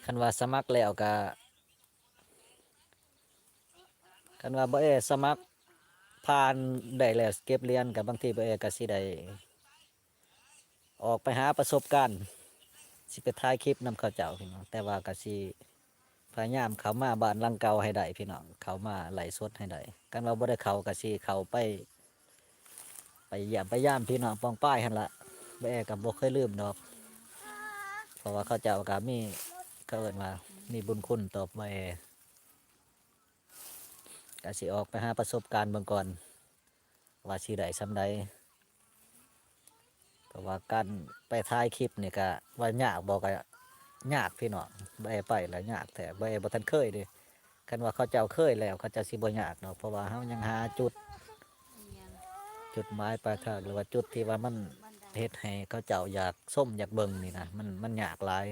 ຄັນວ່າສະໝັກແລ້ວກະ ຄັນວ່າບໍ່ແອສະໝັກຜ່ານໄດ້ແລ້ວເກັບຫຼຽນ ກະບາງທີບໍ່ແອກະຊິໄດ້ອອກໄປຫາປະສົບການ ຊິໄປຖ່າຍຄລິບນຳເຂົາເຈົ້າພີ່ນ້ອງ ແຕ່ວ່າກະຊິພະຍາຍາມເຂົ້າມາບ້ານຫຼັງເກົ່າໃຫ້ໄດ້ພີ່ນ້ອງ ເຂົ້າມາໄລຟ໌ສົດໃຫ້ໄດ້ ຄັນວ່າບໍ່ໄດ້ເຂົ້າກະຊິເຂົ້າໄປ ໄປຢ້ຽມໄປຢາມພີ່ນ້ອງປ້ອງປາຍຫັ້ນລະ ບໍ່ແອກະບໍ່ເຄີຍລືມດອກ ເພາະວ່າເຂົາເຈົ້າກະມີ ເຂົາເອີ້ນວ່າມີບຸນຄຸນຕໍ່ບໍ່ແອ ກະຊິອອກໄປຫາປະສົບການເບິ່ງກ່ອນ ວ່າຊິໄດ້ສ່ຳໃດ ເພາະວ່າການໄປຖ່າຍຄລິບນີ້ກະວ່າຍາກບໍ່ ກະຍາກພີ່ນ້ອງ ບໍ່ແອໄປລະຍາກແທ້ ບໍ່ແອບໍ່ທັນເຄີຍເດ້ ຄັນວ່າເຂົາເຈົ້າເຄີຍແລ້ວ ເຂົາເຈົ້າຊິບໍ່ຍາກດອກ ເພາະວ່າເຮົາຍັງຫາຈຸດ ຈຸດໝາຍປາຍທາງ ຫຼືວ່າຈຸດທີ່ວ່າມັນເຮັດໃຫ້ເຂົາເຈົ້າຢາກຊົມຢາກເບິ່ງນີ້ນະ ມັນ ມັນຍາກຫຼາຍ